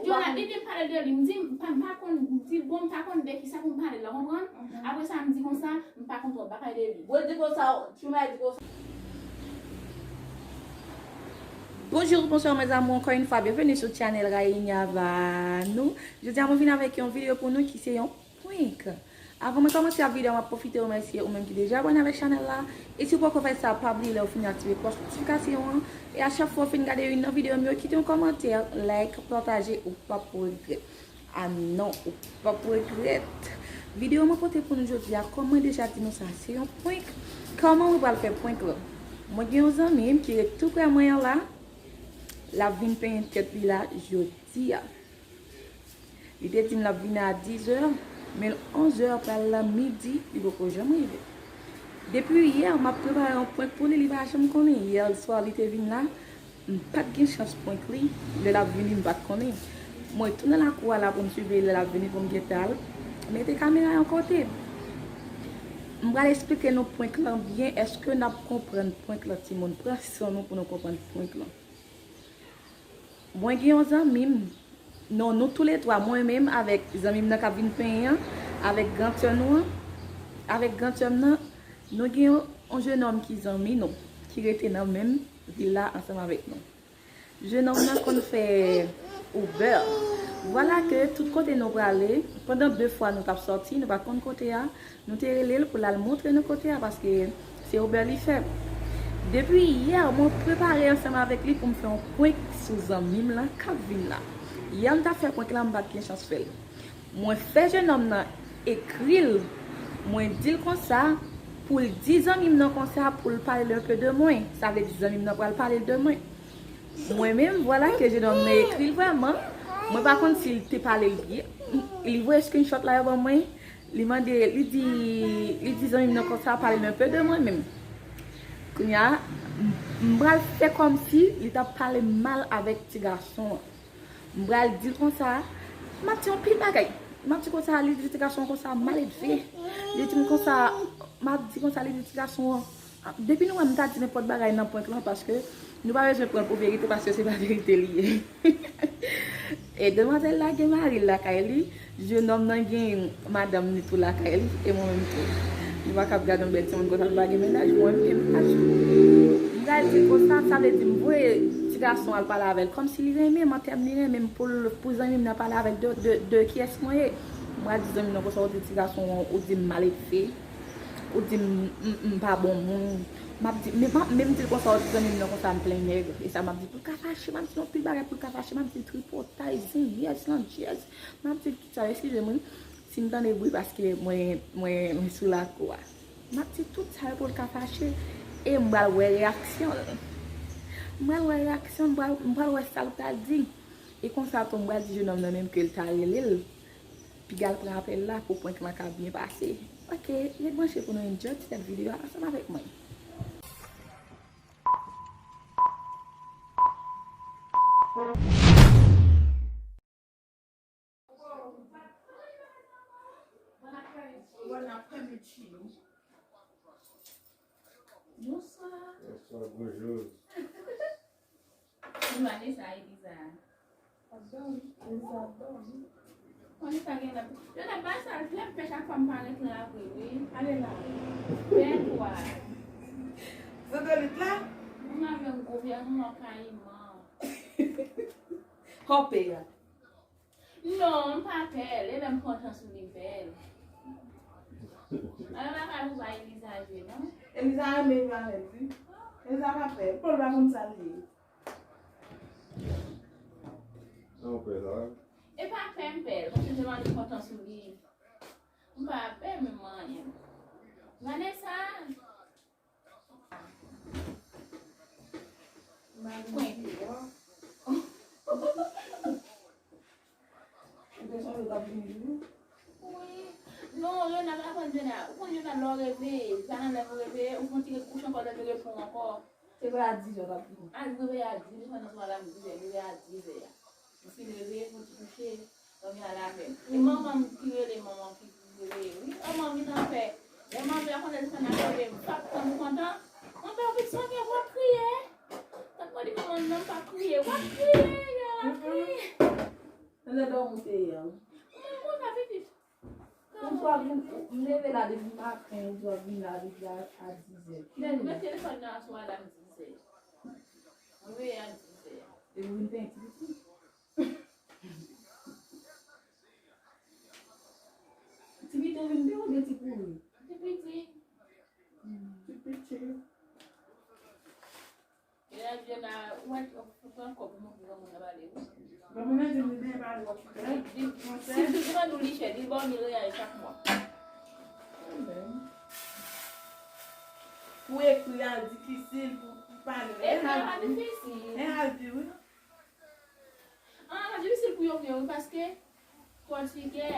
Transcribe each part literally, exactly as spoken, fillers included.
Jonathan, li di m pale de li, m di m pa, m pa konn, m di bon, m pa konn de kisa pou m pale la, konprann? Apre sa, m di konsa, m pa konn twòp bagay de li. Mwen di konsa, Chuma di konsa. Bonjour, bonsoir mes amours, encore une fois, bienvenue sur channel Raïna Vanou. Jodi a mwen vin avèk yon videyo pou nou ki se yon prank. Avan mwen kòmanse ak videyo a, m ap pwofite remèsye ou menm ki deja abòne avèk chanèl la. E si w poko fè sa, pa bliye lè w fini aktive klòch notifikasyon an. E a chak fwa w fin gade youn nan videyo m yo, kite yon kòmantè, like, pataje, ou p ap regrèt. Ah non, ou p ap regrèt. Videyo mwen pote pou nou jodi a, kòm mwen deja di nou sa, se yon prank. Kòman mwen pral fè prank lan? Mwen gen yon zanmi m ki ret tou prè mwen an la. L ap vin penyen tèt li la jodi a. Li te di m l ap vini a dizè, men onzè pral la midi, li poko janm rive. Depi yè, m ap prepare yon prank pou li, li pa janm konnen. Yè swa, li te vin la, m pa t gen chans prank li, lè l ap vini, m pa t konnen. Mwen tou nan lakou a la pou m siveye lè l ap vini pou m gentan al mete kamera yon kote. M pral esplike nou prank lan byen, èske n ap konprann prank lan, timoun? Pran san nou pou nou konprann prank lan. Mwen gen yon zanmi m, non, nou toulètwa, mwen menm avèk zanmi m nan k ap vin penyen an, avèk gran sè nou an, avèk gran sè m nan, nou gen yon, yon jenòm ki zanmi nou, ki rete nan menm vil la ansanm avèk nou. Jenòm nan konn fè Uber. Vwala ke tout kote nou prale, pandan de fwa nou t ap sòti, nou pa t konn kote a, nou te rele l pou l al montre nou kote a, paske se Uber li fè. Depi yè, mwen prepare ansanm avèk li pou m fè yon prank sou zanmi m lan k ap vin la. Yè m t ap fè prank la, m pa t gen chans fè l. Mwen fè jenòm nan ekri l, mwen di l konsa, pou l di zanmi m nan konsa, pou l pale l un peu de mwen. Sa vle di zanmi m nan pral pale l de mwen. Mwen menm, vwala ke jenòm nan ekri l vrèman. Mwen pa konn si l te pale l byen. Li voye screenshot la yo ban mwen. Li mande, li di, li di zanmi m nan konsa pale l un peu de mwen menm. Kounye a, m, m pral fè kòmsi li t ap pale mal avèk ti gason an. M pral di l konsa, m ap di yon pil bagay. M ap di konsa, li di ti gason an konsa maledve. Li di m konsa, m ap di konsa, li di ti gason an, depi nou wè m ta di nenpòt bagay nan prank lan, paske nou pa bezwen pran l pou verite, paske se pa verite li ye. E demwazèl la gen mari l lakay li, jenòm nan gen madanm li tou lakay li, e mwen menm tou. Nou pa kab gade yon bèl timoun konsa, nou pa gen mennaj, mwen menm, m pa janm. M pral di l konsa, sa vle di m voye ti gason al pale avè l, kòmsi li renmen m, an tèm li renmen m, pou l, pou zanmi m nan pale avè l de, de, de kiyès mwen ye. M pral di zanmi m nan konsa, ou di ti gason an, ou di m maledve. Ou di m, m, m pa bon moun. M ap di, men, men m di l konsa, ou di zanmi m nan konsa, m plen nèg. E sa m ap di, pou l ka fache, m ap di yon pil bagay pou l ka fache, m ap di l tripotay, zenyèz, landjèz. M ap di l tout sa, eskize m wi, si m tande bri, paske mwen, mwen, mwen sou lakou a. M ap di tout sa yo pou l ka fache, e m pral wè reyaksyon l. M pral wè reyaksyon l, m pral, m pral wè sa l pral di. E konsa tou, m pral di jenòm nan menm ke l ta rele l. Piga l pran apèl la pou prank lan ka byen pase. Ok, ret branche pou nou enjoy ti tèt videyo a ansanm avèk mwen. Bonswa. Bonswa, bonjou. Vanessa, Eliza. Ap dòmi, Eliza ap dòmi. Vanessa gen nan. Yo nan pa sa, lè m fè chak fwa m parèt lan apre, wi. Ale la. Bèl vwa. Zandolit la? Mwen avè yon gwo vyè, yon kayiman. Hòpè a. Non, m pa pè l. E lè m kontan sou li, m pè l. Alò, la pa pou pa Eliza jwe, non? Eliza renmen jwe avè l, wi. Eliza pa pè l. Paul pa konn sa l ye. Sa w pè la? E pa pè m pè l, paske se mwen ki kontan sou li. M pa pè menm anyen. Vanessa! Mwen pè. Ou te sonje w t ap vini toujou? Wi. Non, Leonard, aprann Leonard. Ou konn Leonard lè w reveye, sa nan lè w reveye, ou fè yon ti kouche ankò, lè w reponn ankò. Se vre a dizè w t ap vini. A, m reveye a dizè, pandan swa la, m dizè, m reveye a dizè a. M fin reveye, fè yon ti kouche, dòmi a la menm. E manman m ki rele, manman ki reveye, wi. O, manmi nan fè. Lè manmi a konnen sa n ap rele m, pap, tann ou kontan. Mwen pa vin sonje, w ap kriye. Tankou li manman nan pa kriye, w ap kriye, yo, w ap kriye. Dòmi w te ye a, wi. Mwen konn sa pitit. Ou di w ap vin, m leve la depi maten, ou di w ap vin la depi a, a dizè. Kilè nou? Met telefòn nan sou alam dizè. Mwen veye a dizè. Epi w vin penyen ti pitit. Ti pitit ou vin penyen oubyen ti pouri? Ti pitit. Hmm. Ti pitit. E la, Jona, ou wè, ou pran kòb pou montre granmoun nan pale, wi. Granmoun nan di m li benyen pale wòch. Li, li, si, si, si, li chè, li ba w mil reyal chak mwa. Pou ekri a difisil, pou, pou pale. Ekri a pa difisil. Men al di, wi. Ah, sa difisil pou yo, wi, paske pòtigè,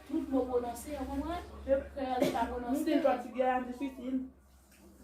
tout mo pwononse, ou konprann? Kreyòl pa pwononse. M di pòtigè a difisil.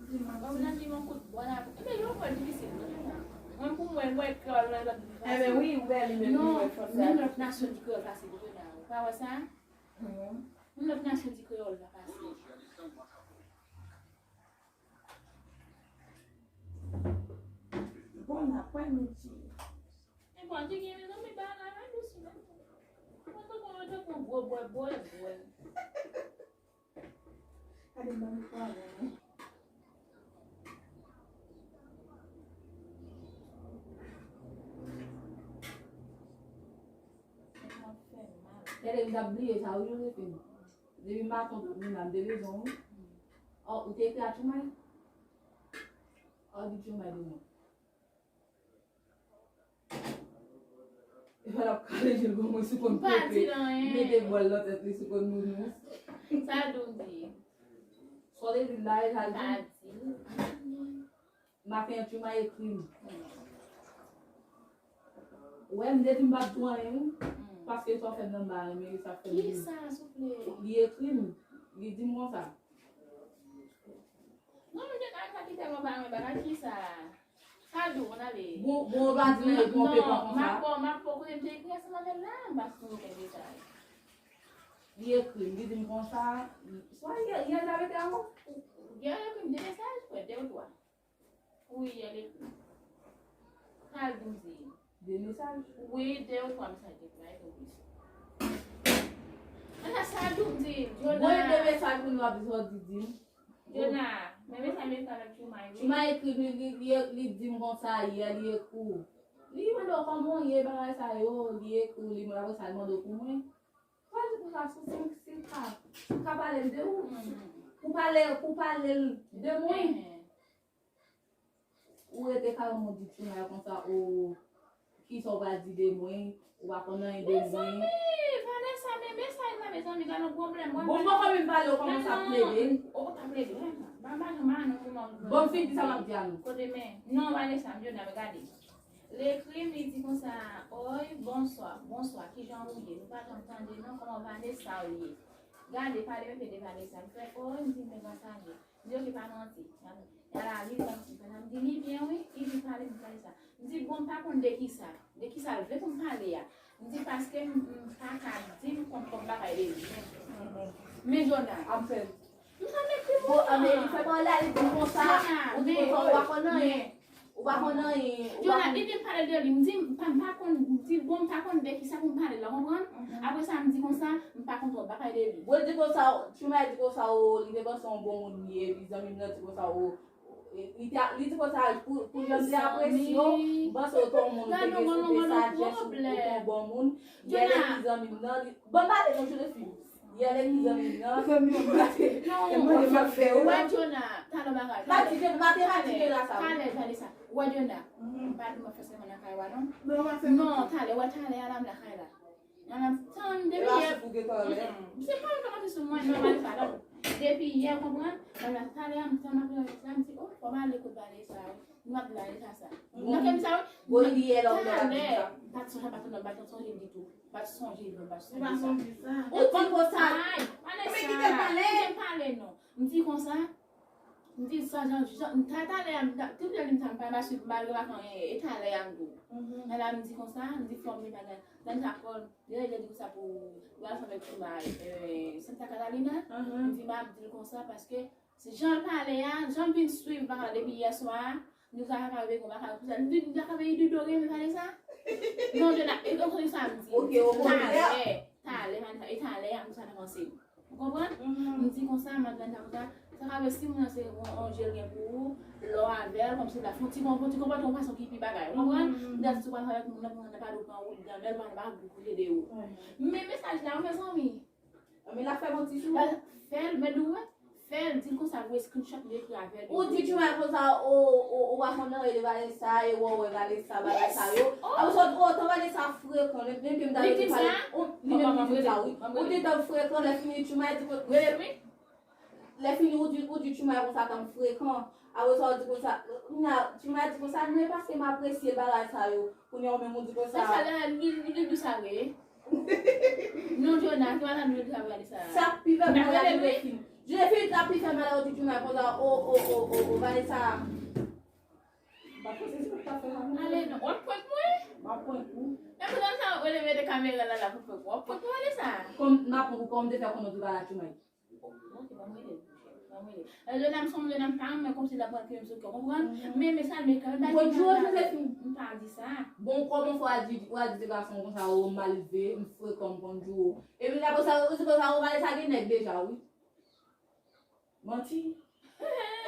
Bon, nan di yon kout bò la. Ebyen, yo pral difisil, non, Jona. Mwen, pou mwen, mwen, kreyòl la, la difisil. Ebyen, wi, ou bèl, li menm, li wè fransè a. Non, menm lòt nasyon di kreyòl fasil, Jona. Ou pa wè sa? Mhm. Menm lòt nasyon di kreyòl la fasil. Bon aprèmidi. E bon, di gen mezanmi bagay la dous, non? Mwen tankou, mwen tankou gwo bwè, bwè, bwè. Gade ban m pwav la. Gade, m t ap bliye sa, wi, Josephine. Depi maten w t ap vin la, m te bezwen w, wi. Ò, ou te ekri a Tchoumay? Ò, di Tchoumay de mwen. Epa l ap kale je l gon mwen sou konn pope, mete bòl nan tèt li sou konn mounous. Sa l di w di? Sòlè di la, e sa l di? Maten an, Tchoumay ekri m. Ou wè, m te di m p ap di w anyen, wi. Paske sa w fè m nan ba renmen, e sa fè m di. Kisa, souple? Li ekri m. Li di m konsa. Non, men Jona, sa ki tèlman pa renmen bagay, kisa? Sa di w, ann ale. Bon, bon, ou pa di nan epi w pe pran konsa. M ap ba w, m ap ba w kote m te ekri ansanm avè l la, m pa sonje okenn detay. Li ekri m, li di m konsa, swa yè, yè l ta rete avè w? Yè l ekri m de mesaj, kwè, de ou twa. Wi, yè l ekri m. Sa l di m di? De mesaj? Wi, de ou twa mesaj de travay pou plis. Ann sa di w di, Jona. Mwen de mesaj pou nou ap di sa w di di m. Jona, men mesaj mesaj avèk Tchoumay, wi. Tchoumay ekri li, li, li, li di m konsa yè, li ekri w. Li mande w kòman w ye, bagay sa yo, li ekri w, li mande apre sa, li mande w pou mwen. Sa di konsa, si, si, si l ka, si l ka pale m de ou, pou pale, pou pale l de mwen. Ou rete kay ou, moun di Tchoumay konsa, o, kisa w pral di de mwen, ou pa konn anyen de mwen. Mezanmi, Vanessa, men mesaj la, mezanmi, gade yon pwoblèm. Bon, m poko menm pale, ou kòmanse ap plede. Ou pa plede, hein? Ban m pa janm pa non pou non. Bon, m fin di sa m ap di a nou. Kote men? Non, Vanessa, m Jona, men gade. Li ekri m, li di konsa, oy, bonswa, bonswa, kijan ou ye? Nou pa janm tande non, kòman Vanessa ou ye? Gade, pale m enpe de Vanessa. M fè, oy, m di, men Vanessa ye. M di, oke, pa manti. Ala, li pran ti fè nan, m di, li byen, wi. Li di, pale m, pale sa. M di, bon, m pa konn de kisa. De kisa l vle pou m pale a. M di, paske m, m pa ka di m konn kòm bagay de li. Men, men Jona. Ap fè. M pa mete bon, men li fè pale a, li di m konsa. Jona, ou di konsa, ou pa konn anyen. Ou pa konn anyen. Ou pa Jona, konn li di m pale de li. M di, m pa, m pa konn, m di, bon, m pa konn de kisa pou m pale la, konprann? Apre sa, m di konsa, m pa konn twòp bagay de li. Bon, li di konsa, Tchoumay di konsa, o, li te panse yon bon moun li ye, epi zanmi m nan di konsa, o, li te, li di konsa, pou, pou jan m te apresye w, m panse w te yon moun, ou te gen, ou te sajès, ou, ou te yon bon moun. Yè l ekri zanmi m nan, li, bon, pale non, Josephine. Yè l ekri zanmi m nan. Zanmi m nan. Non, wè Jona, talè bagay. Talè, talè, talè sa. Wè Jona. M pa di m ap fè sèman nan kay wa non. Non, talè, wè talè a la m lakay la. Nan m ap tann depi yè. Se pa m ka mete sou mwen, non, Vanessa, non. Depi yè, konprann? Talè a m tann ap la, m di, o, fò m ale kot Vanessa, wi. M ap la, e sa sa. Nan kè m sa, wi. Talè, m pa t sonje, m pa t sonje, m pa t sonje ditou. M pa t sonje, non, m pa t sonje sa. Ou di konsa. Vanessa, kite m pale. Kite m pale, non. M di konsa, m di sa, jan, jan, m ta, talè a, m ta, tout lè m ta, m pa, m pa swiv, malgre m pa fè anyen, e talè a m di w. Talè a m di konsa, m di fò m li pa nan, nan sa kòl, deja, deja di konsa pou, pou al fè avèk Tchoumay, e, Santa Catalina, m di m ap di l konsa, paske, se jan l pale a, jan m vin swiv bagay la depi yè swa a, Nou sa ka peye, konpa ka pou sa. Nou di, nou ta ka peye de dore, men pale sa. Non, de la, e konprann sa m di. Ok, o kontrè. Talè, talè, Vanessa, e talè, a pou sa n avanse. Ou konprann? M di konsa, Madlèn, sa konsa, sa ka vle si moun nan se yon, yon je l gen pou ou, lè w avè l, kòmsi l ap fè yon ti bon, yon ti konpòte yon fason ki pi bagay. Ou konprann? M di, si w pral avèk moun nan, moun nan pa dwe pran wout dan men l, pa, pa ap koute de ou. Men mesaj la, mezanmi. Men l ap fè yon ti sou. Fè l, men nou wè. Fè l, di l konsa, voye screenshot, li ekri avè l. Ou di Tchoumaï konsa, o, o, ou pa konn anyen de Vanessa, e wè, wè Vanessa, bagay sa yo. Apre sa, o, tan Vanessa frekan, menm ke m ta rete pale, li menm li di sa, wi. Ou di tan frekan, lè fini Tchoumaï di konsa. Rele wi. Lè fini, ou di, ou di Tchoumaï konsa, tan frekan. Apre sa, ou di konsa, Tchoumaï di konsa, non, e paske m apresye bagay sa yo. Kounye a, ou menm, ou di konsa. Sa, sa, li, li, li di sa vre. Non, Jona, ki madanm li travay sa? Sa pi fè mal la, Josephine. Josephine, sa pi fè mal la, ou di Juma konsa, o, o, o, o, o, Vanessa. M pa panse se sa k ta fè mal, non. Ale, non. W ap prank mwen? M ap prank ou. E pou sa, w ap rele mete kamera la, la pou prank mwen. W ap prank mwen, Vanessa. Kòm m ap prank ou, kòm m te fè konnen w te pa la Juma. Ok, ban m rele l, ban m rele l. E, Jona, m sonje, Jona, m pa renmen kòmsi l ap pran krim sou kè, w konprann? Men, men sa, men kanmenm, pa di sa. Bonjou, Josephine. M pa di sa. Bon, kòman fò w al di, w al di de gason konsa, o, m malelve, m frekan, m konn di w. Epi apre sa, ou di konsa, o, pale sa gen nèg deja, wi. Manti.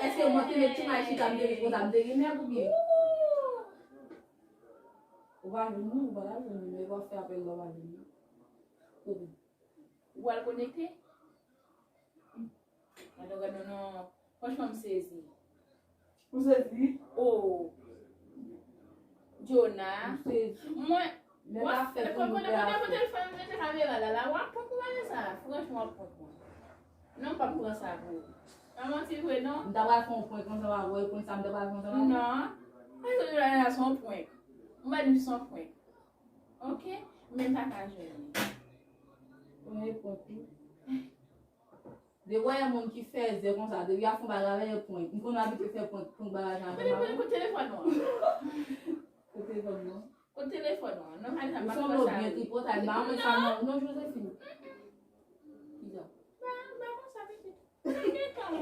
Èske mwen te met ti may chita, m te vin konsa, m te gen nèg oubyen? Ou pa jwenn mwen, ou pa ta jwenn mwen, men w ap fè apèl la, w pa jwenn mwen. Ou al konekte? Gade, gade, non, non. Franchman, m sezi. Ou sezi? Oh. Jona. M sezi. Mwen, w ap fè pou nou pè afè. Kote, kote, kote telefòn mwen mete kamera la, la, w ap prank mwen sa. Franchman, w ap prank mwen. Non, m p ap pran sa pou ou. Pa manti vre, non. M ta pral fè yon prank ansanm avè w, e prank sa m ta pral fè ansanm avè w? Non. Pase Jona, se yon prank. M pa di se yon prank. Ok? Men m pa ka jwenn li. Mwen e prank wi. Depi w wè yon moun ki fèzè konsa, depi y ap fè yon bagay avè l, e prank. M konn abitye fè prank, prank bagay sa avè madanm. Kote telefòn ou an? Kote telefòn ou an? Kote telefòn ou an? Non, pa janm ap fè sa. Ou sanble byen tripotay, m pa renmen sa non, non, Josephine. Kisa? Ba, ba konsa, pitit.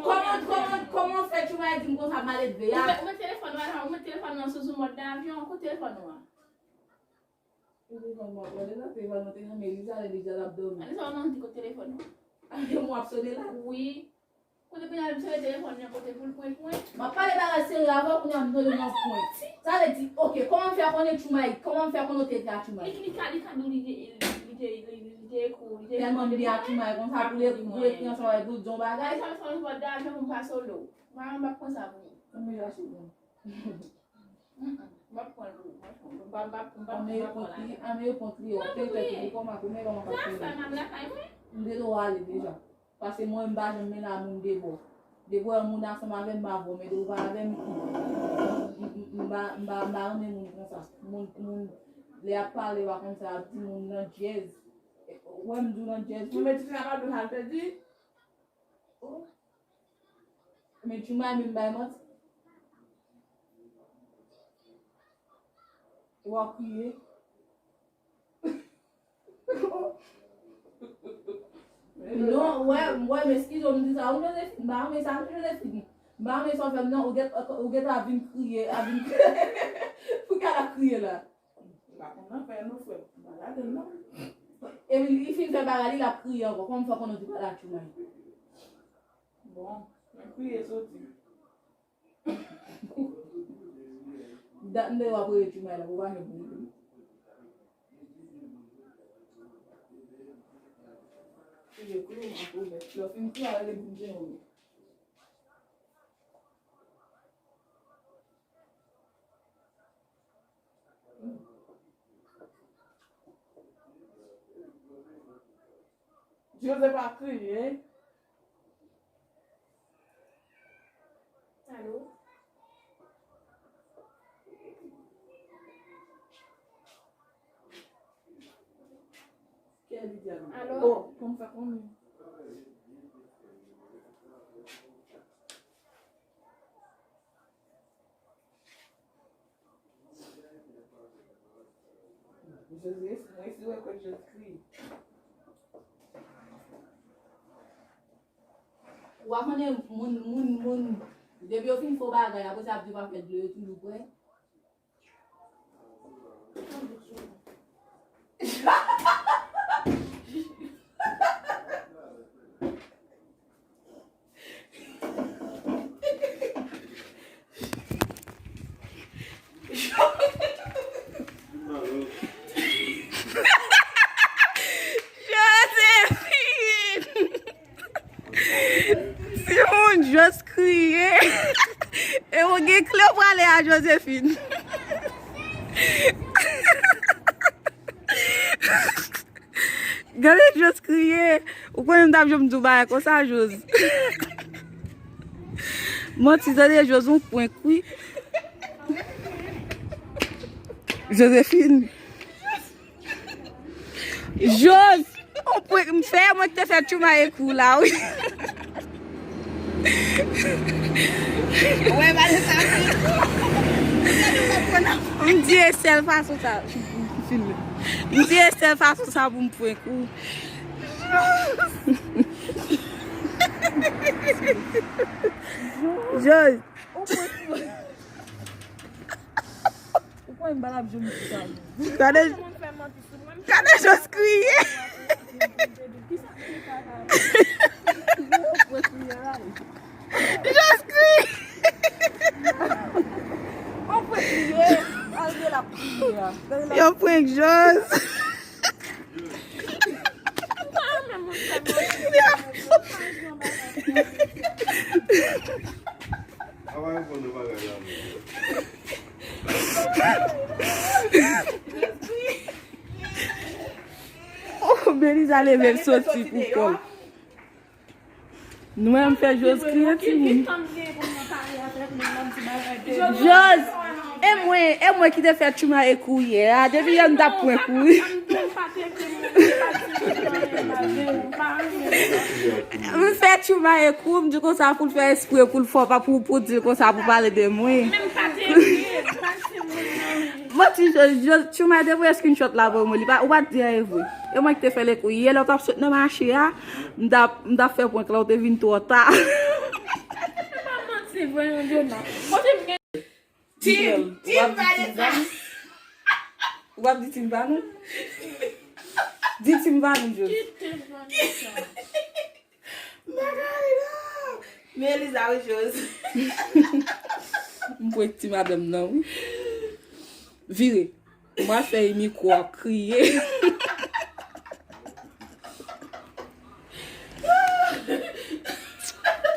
Kòman, kòman, kòman w fè Tchoumaï di m konsa malelve a? Ou met, ou met telefòn ou an, ou met telefòn ou an sou, sou mòd avyon, kote telefòn ou an? Telefòn mwen, kote sa telefòn mwen te nan men Eliza, lè Eliza t ap dòmi. Eliza, ou nan di kote telefòn ou an? Avyon mwen ap sone la. Wi. Kote pou n al sere telefòn nan kote pou l pwen pwen. M ap pale bagay serye avè w, kounye a m tande nan pwen. Sa vle di, ok, kòman m fè konnen Tchoumaï, kòman m fè konnen w te ekri a Tchoumaï? Li, li ka, li ka di w li te, li te, li, li, li te ekri w, li te ekri w. Tèlman m byen ak Tchoumaï konsa pou l ekri, pou l ekri ansanm avè l, pou l di yon bagay. Sa, sa, sa, sa, da, jan pou m pase w lo. Mwen, m ap pran sa pou ou. Anmwe, la sou mwen. Mm, mm. M ap pran l pou ou, franchman. M pa, m pa, m pa, m pa pran l. Anmwe, prank li, anmwe, prank li, w ap peye tèt ou, kòman, kòman, kòman w ap peye? Sa fè m ap lakay mwen. M te dwe ale deja. Paske mwen, m pa janm mennen moun debò. Depi w wè moun ansanm avè m, m avè w, men depi w pa avè m, m, m, m pa, m pa, m pa renmen moun konsa. Moun, moun, lè y ap pale, w a konn sa, y ap di moun nan djèz. Ou wè m di w nan djèz. Ou met ti frè a pa dwe al pèdi. Oh. Men Tchoumaï menm bay manti. W ap kriye. Non, wè, wè, m eskize w, m di sa, wi, Josephine, m pa renmen sa, wi, Josephine. M pa renmen sa w fè m, non, ou gen, ou gentan ap vin kriye, ap vin kriye. Poukisa l ap kriye la? M pa konn nan fè nou frè m. M pa ladann non. Epi li fin fè bagay li, l ap kriye ankò. Kòman m fè konnen w te pale ak Tchoumaï? Bon, mwen kriye soti. Dat m te wè w ap rele Tchoumaï la, ou pa janm rele m. Kriye, kriye, m ap rele. Lè w fin kriye, rele m pou m te wè w. José pa kriye. Alo? Kè li di alo. Alo? Oh, kòm sa konnen. José, mwen si wè kot José kriye. Ou pa konnen moun, moun, moun, Depi yo fin fè bagay, apre sa, ap di pa fè dlo, yo toujou prè. Josephine! Timoun, Jos kriye. E ou gen kle w prale a, Josephine. Gade Jos kriye. Ou konnen m t ap janm di w bagay konsa, Jos. Manti, tande Jos, yon prank, wi. Josephine. Jos, yon prank m fè, mwen ki te fè Tchouma ekou la, wi. Wè, Vanessa, m di e sèl fason sa. M di e sèl fason sa pou m prank ou. Jos. Ou kwè m pa t ap janm di sa, non. Gade, gade Jos kriye. Ou kwè kriye la, wi. Jos kriye. Ou kwè kriye. Al de la kriye a. Yo prank Jos. Oh, Beliza leve l soti pou kò l. Nou menm fè Jos kriye, timoun. Jos, e mwen, e mwen ki te fè Tchouma ekou yè a. Depi yè m t ap prank ou. M fè Tchouma ekou, m di konsa pou l fè espre, pou l fò, pa pou, pou di konsa pou pale de mwen. Manti, Jos, Jos, Tchouma te voye screenshot la pou mwen, li pa, ou pa t di anyen vre. E mwen ki te fè l ekou. Yè lè w t ap sot nan mache a, m t ap, m t ap fè prank la, ou te vin twò ta. Manti, voyons, Jonah. Kote m gen Tim, Tim Vanessa. Ou ap di Tim Vanessa? Di Tim Vanessa, Jos. Kite Vanessa. Macarena! Men Eliza wi, Jos. M prank ti madanm nan, wi. Vire. Mwen fè mikwo ap kriye.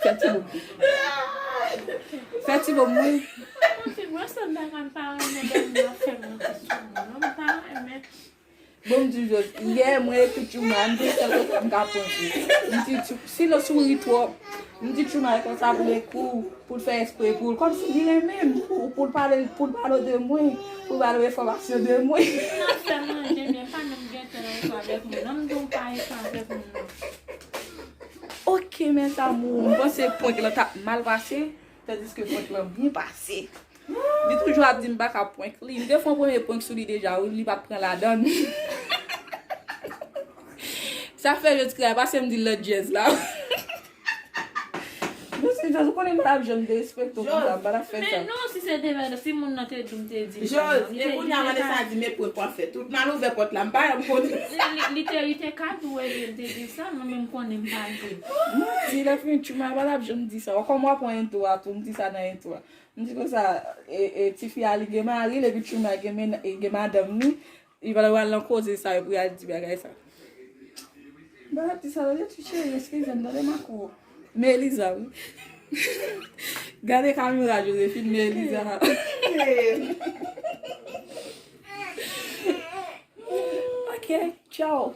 Fè ti bòm. Fè ti bòm, wi. Mwen se mwen sèl bagay m pa renmen lè moun ap fè manti sou mwen. Non, m pa renmen. Bon, m di Jos, yè, mwen ekri Tchouma, m di sèl kote m ka pran kou. M di Tchou-, si l souri twòp, m di Tchouma e konsa pou l ekou, pou l fè espre pou l, kòmsi li renmen m, pou, pou l pale, pou l pale de mwen, pou l ba nou enfòmasyon de mwen. Nan fè manje, men pa menm gen tan nan ekou avèk moun. Nan m di w pa ekou avèk moun nan. Ok, mes amours, m panse prank lan t ap mal pase, tandiske prank lan byen pase. Li toujou ap di m pa ka prank li. M te fè yon premye prank sou li deja, wi, li pa t pran ladan l. Sa fè jodi a, pase m di l lòt djèz la. Mesye Jos, ou konnen m pa t ap janm derespekte w konsa, m pa t ap fè sa. Men non, si se te vre, si moun nan te di m te di sa, Jos, non, li e te, kounye a li te Vanessa ka di, men prank w ap fè. Tout mal ouvè pòt la, m pa janm konnen. Li, li, li te, li te ka tou wè li te di sa, non, men m konnen m pa di. Manti, lè fini Tchouma pa t ap janm di sa. Kòm w ap pran entwo a tou, m di sa nan entwo a. M di konsa, e, e, tifi a li gen mari l, epi Tchouma gen men-, e, gen madanm li. Li pral pral nan koze sa yo pou y al di bagay sa. M pa t ap di sa, tande ti cheri, eskize m, tande makou. Men Eliza, wi. Gade kamera, Josephine, men Eliza. Ok, tchao.